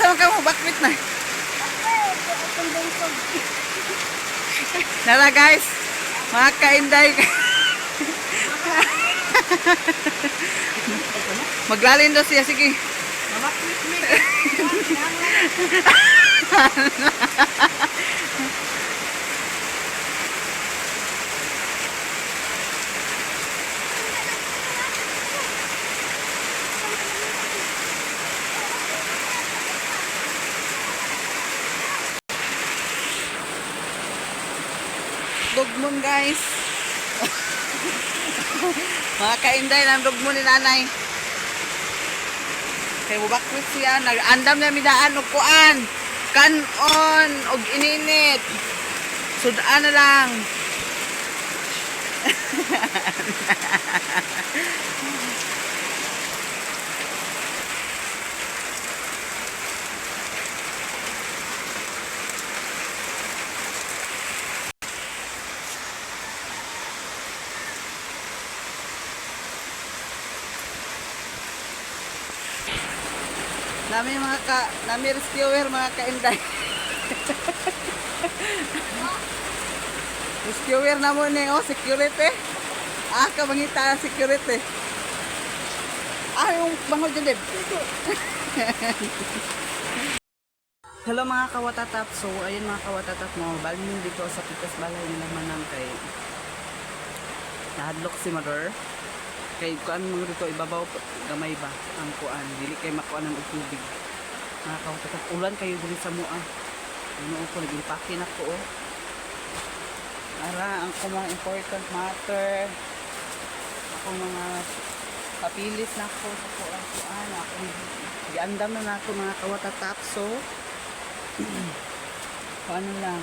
Asa man ka mo bakwit na? Nara guys, mga kainday. Maglalin daw siya, sige. Mamakwit mi. Dugmon guys. Mga kainday, ang dugmon ni nanay. Kay mubakwit siya, nag-andam na midaan og kuan. Kanon og ininit. Sudan na lang. Nami mga ka, nami rescuer mga kainday. Rescuer na mo ni oh, security. Ah, kamangita ang security. Ah, yung bangol dyan, Deb. Hello mga kawatatap. So, ayun mga kawatatap mo. Balmin dito sa Pikas Balay nila manang kay nahadlok si mother. Kay kuan mga dito ibabaw gamay ba ang kuan. Dili kay makuanan og tubig. Mga kawatatap, ulan kayo diri sa mua. Ano ko nag-impake na ko oh. Ara ang ko mga important matter. Ako mga papilis na ako sa kuan kuan ako giandam na nako mga kawatatap. So, paano lang.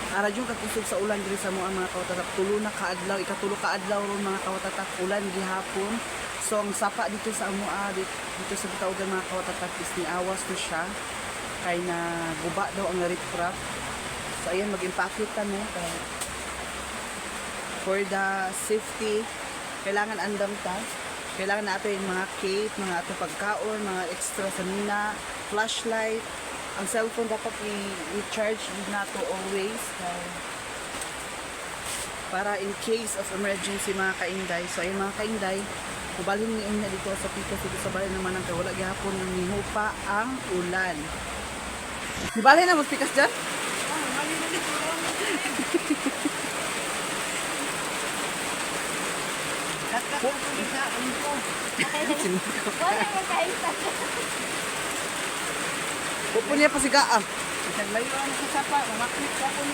Ara yung kakusog sa ulan diri sa mga kawatatap. Tulo na kaadlaw, ikatulo kaadlaw ron mga kawatatap, ulan gihapon. So ang sapa dito sa amoa dito, dito sa Bitaugan mga kawatatap is niawas to siya kay na guba daw ang riprap. So ayan, mag-impake ta no kay for the safety kailangan andam ta. Kailangan natin yung mga cape, mga ato pagkaon, mga extra sanina, flashlight. Ang cellphone dapat i-charge din nato always kay para in case of emergency mga kainday. So ayun mga kainday, kubalhin ni inya dito sa pikas dito sa balay naman ang kay wala gihapon nang nihupa ang ulan. Di balhin na magpikas dyan? Wala man kahit Pupo niya pasigaa. Isang layo ang sa sapa, mamakwit ka ko ni.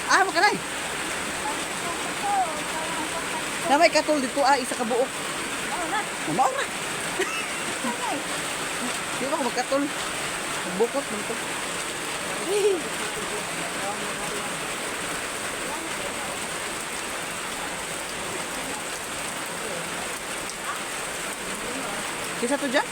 Ah, makanay. Na may katol dito ah, isa ka buok. Mao na. Di ba ko magkatol? Magbukot man to. Kisa to dyan?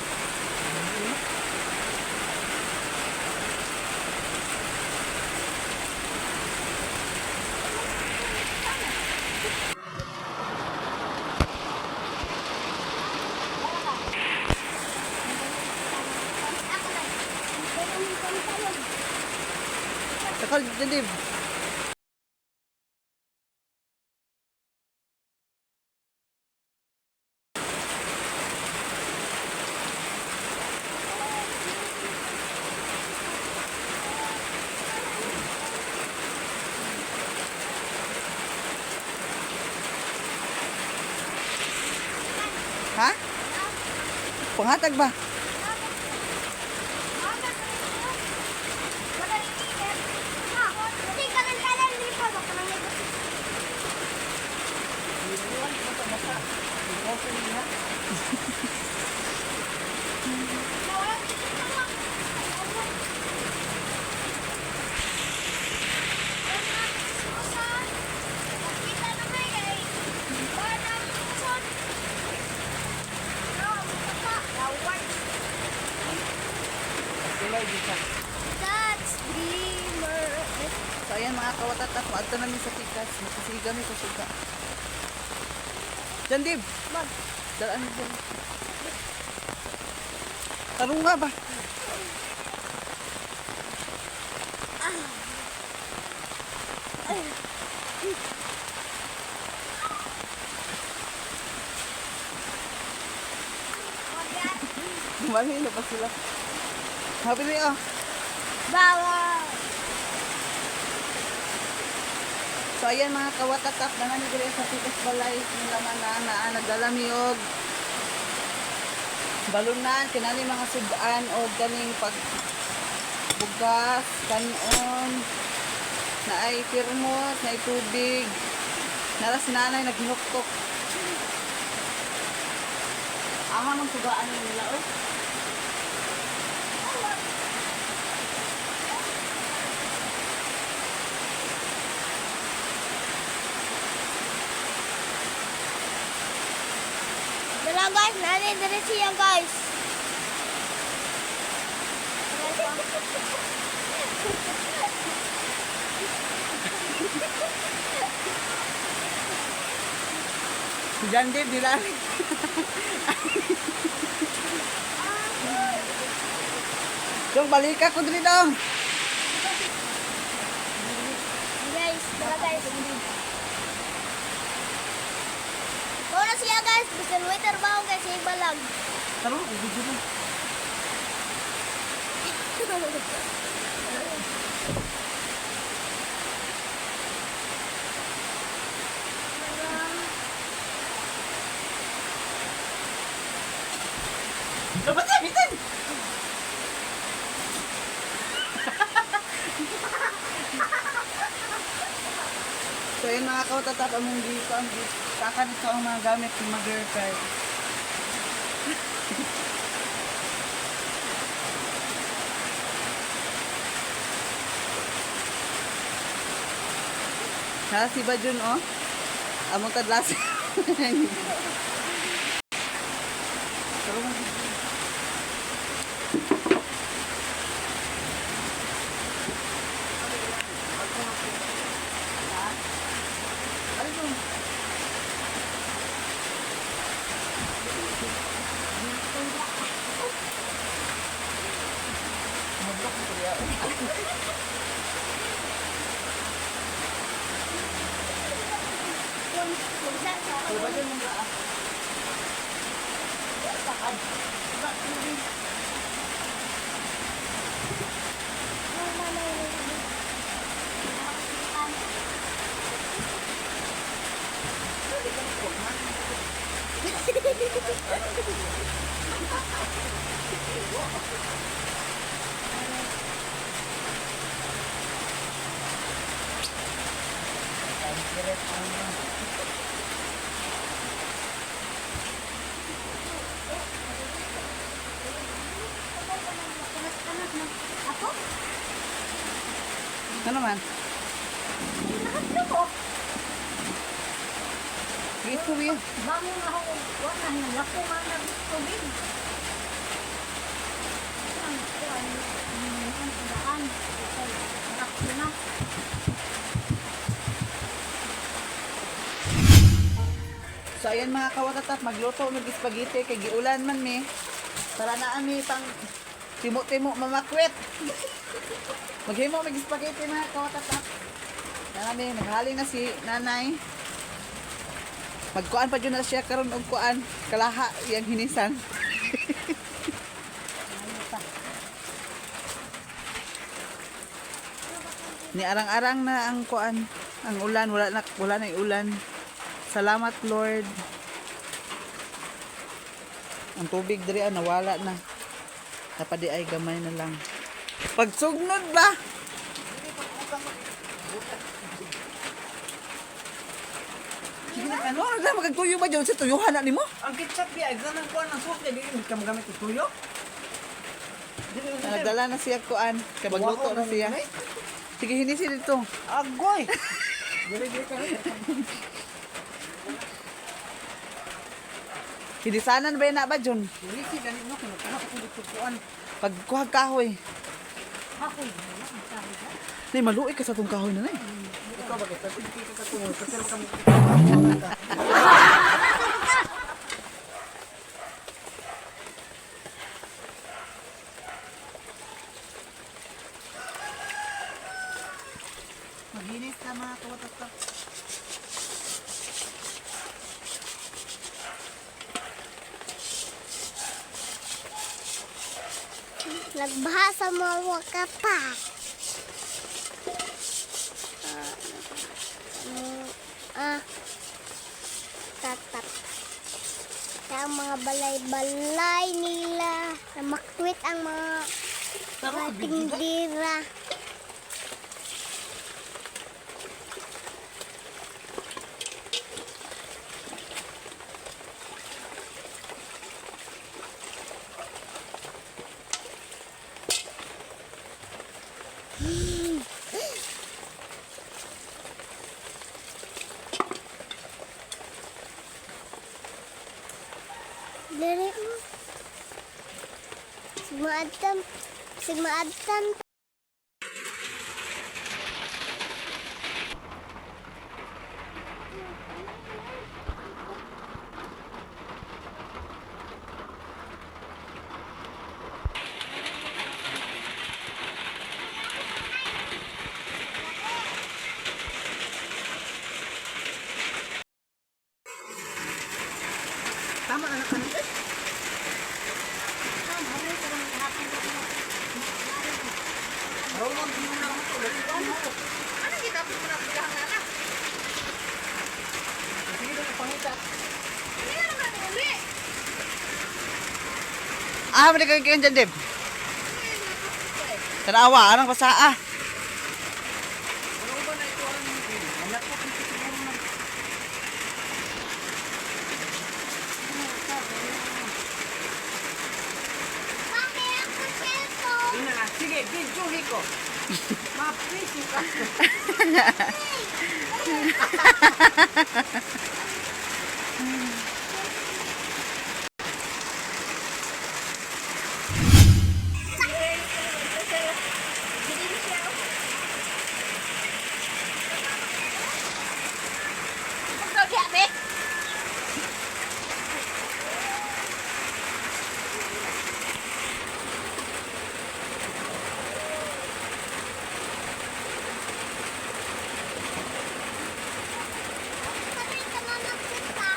Sakal dyan, Dave. Ha? Panghatag ba? Tulay di siya. That's dreamer. So ayan mga kawatat, at maadto namin sa pikas. Makasige kami sa suga. Jan Dib. Mag. Dalaan mo dyan. Tarong nga ba? Dumali na pa sila. Happy na oh. Bawa. So ayan mga kawatatap na nani sa Pikas Balay yung laman na naa nagdala mi og balunan kinani mga sudan og kaning pag bugas kanon na ay pirmos na ay tubig nara si nanay naghinuktok aha man sugaan nila oy. Dala guys, nani diri siya guys. Si John Dave nila. Dong, balik ako diri dong. Guys, dala guys. Mao na siya guys, bisan waiter ba guys, siya balag. Taro, video mo. Dapat na, bitin! So ayun mga kautatap, among dito, ang saka nito ang mga gamit ng mga girlfriend. Ha, si Bajun oh. Among tadlas. Pero Ano yun? Mablok ko kaya. Diba dyan mong gaa? Ako? Ano man? Nakatlo ko. Wait ko, wait. Bangon ako. Wala na. Lako nga na tubig. Ang kuan, ang daan. Nakatlo na. So ayan mga kawatatap, magluto mig spaghetti kay giulan man mi. Para na ami pang timo-timo mamakwit. Maghimo mig spaghetti mga kawatatap. Nami naghali na si nanay. Magkuan pa jud na siya karon og kuan kalaha iyang hinisan. Ni arang-arang na ang kuan, ang ulan wala na ulan. Salamat Lord. Ang tubig diri ah, nawala na. Napadi ay gamay na lang. Pagsugnod ba? Sige na ano, ano na magtuyo ba dyan? Sa tuyuhan na nimo? Ang ketchup bi ay ganang kuan ang sauce kay dili ka magamit og tuyo. Dili na Nagdala na siya kuan. Kay magluto na siya. Sige, hinisi dito. Agoy. Dili dili ka. Hinisanan ba yun na ba dyan? Dili si dali no kay magkano ko dito kuan. Pagkuha kahoy. Ako. Wala ang kahoy. Nay, maluoy ka sa tong kahoy na nay. Ikaw ba kay pag ka ka tungod kasi ka mo. Nagbaha sa mga wakata. Ah, ah, tatat. Kaya ang mga balay-balay nila, namakwit ang mga tindira. Dali mo. Sigmaadtan. Sigmaadtan. Tama anak anak. Eh. Rawon din na ako. Ano gitapos mo na ang anak? Sige na pangita. Hindi na naman uli. Ah, mali kang dyan, Deb. Tanawa, anong basa ah. Ano ba na ito ang anak ko dito siguro na. Mami, ako cellphone. Ina na. Sige, video ko. Maprisi ka. Kami ka mamakwit ka.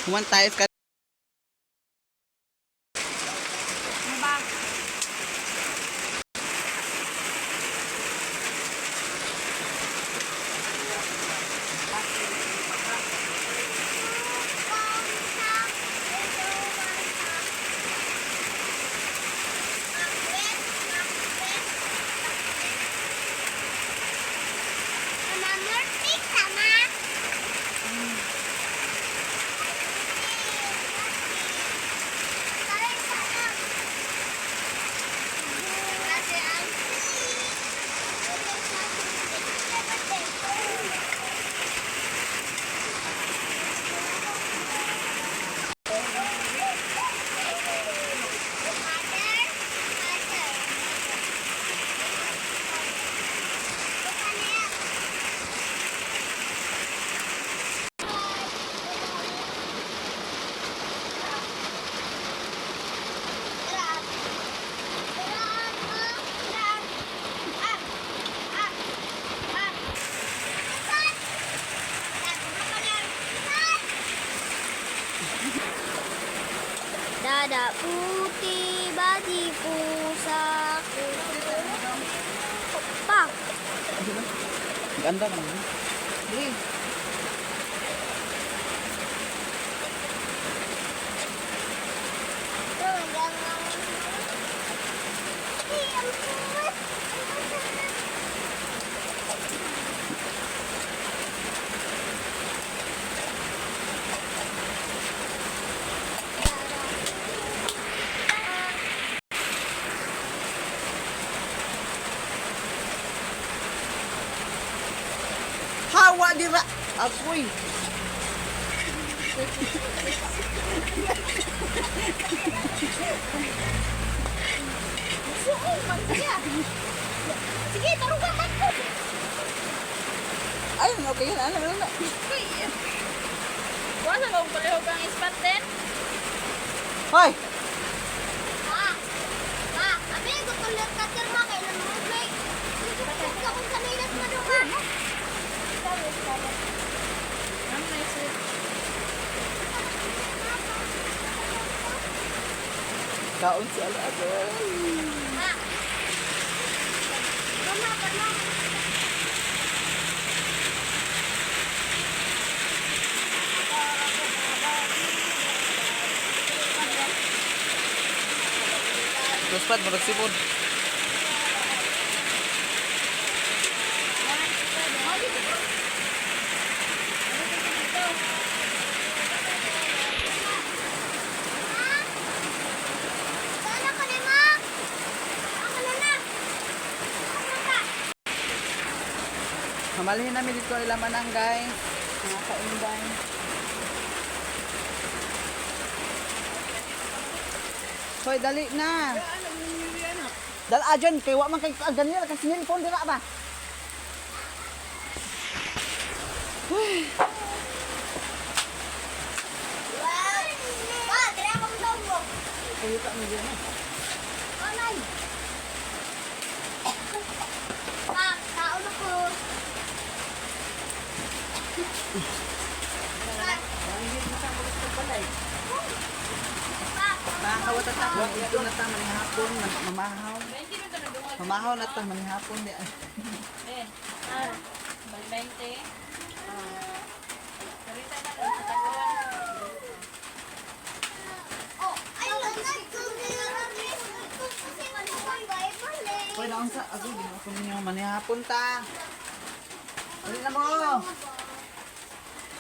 Humantayos ka. Dada putih badi pusaku. Pa. Ganda naman. Dili. Yawa dira. Akoy. Suong man siya. Sige, tarong ka man ko. Ay, okay na. Ano, ano, ano. Wala sa kong palihog ang ispat din. Hoy! Ma! Ma! Abi, gusto lang ka ma kay nang movie. Gusto kong kanilas madunga. Sabi, sabi. Ang nice. Kaon si Ala Agoy. Ma! Mama, mama. Luspad, murag sipon. Sana ko ni Ma! Ako na na! Ako na ka! Mamalhin namin dito ay lamanang guys. Mga kainday. Hoy, dali na. Dal ajon kay wa man kay ah, ganyan kasi cellphone dira ba. Wow! Ma, dira akong dongo. Kayo ka mo dyan. Anay! Ma, kaon ako. Ma, Ma, Mga kawatatak, ito na ta manihapon, mamahaw. Mamahaw na ta manihapon di. Ay. Ben. Ah. Bal 20. Ah. Karita na lang sa tagawan. Oh, ay, langat ko Hoy, naon sa ako ginawa ko ninyo manihapon ta. Dali na mo.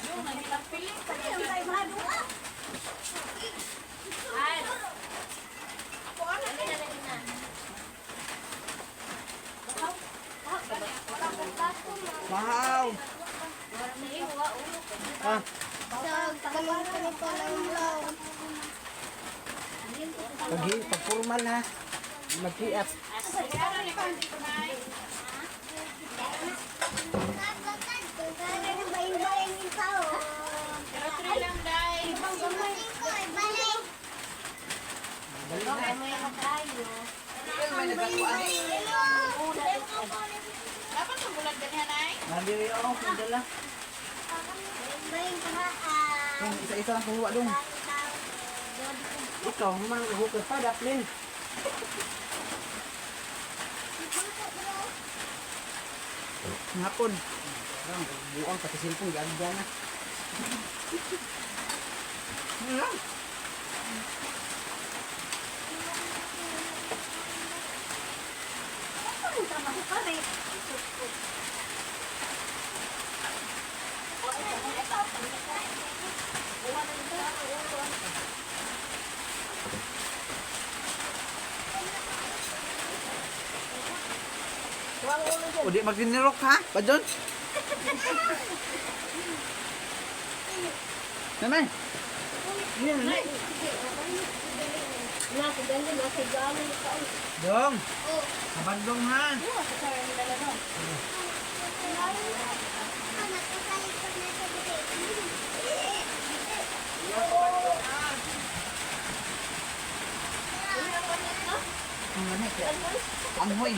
Yung nagpili pa Ay. Mahaw. Ah, Pag pag formal ha. Magkiat. Pero 3 lang dai. may nagakuan. Dapat sa bulag ganihan ay. Nandiri ako kung dala. Yung isa-isa lang kuha dong. Ikaw man hukay pa daplin. Hapon. Parang buang pati cellphone giagda na. O di magdinirok ha? Padyon? Nanay. Dong. Kabandong ha. Ang nanay. Anghoy.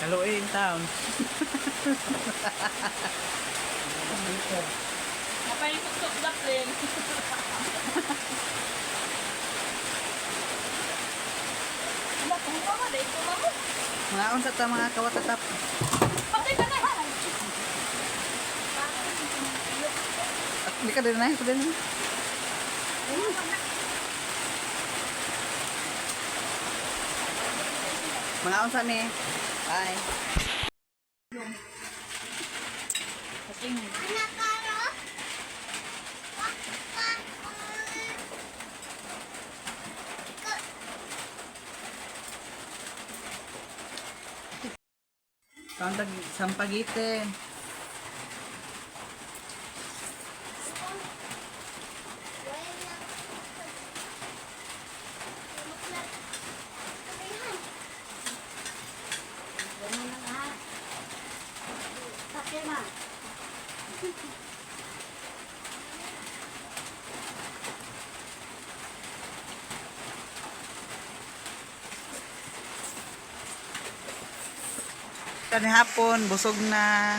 Kaluoy in town. Napay tuktok daplin. Wala, kung mama, dahil ko mama. Mga unsa ta, mga kawatatap. Patay ka na. At di ka din na, ito din. Mga unsa ni. Bye. Anak karo. Pa, pa, Tantag sampagite. Kani hapon, busog na.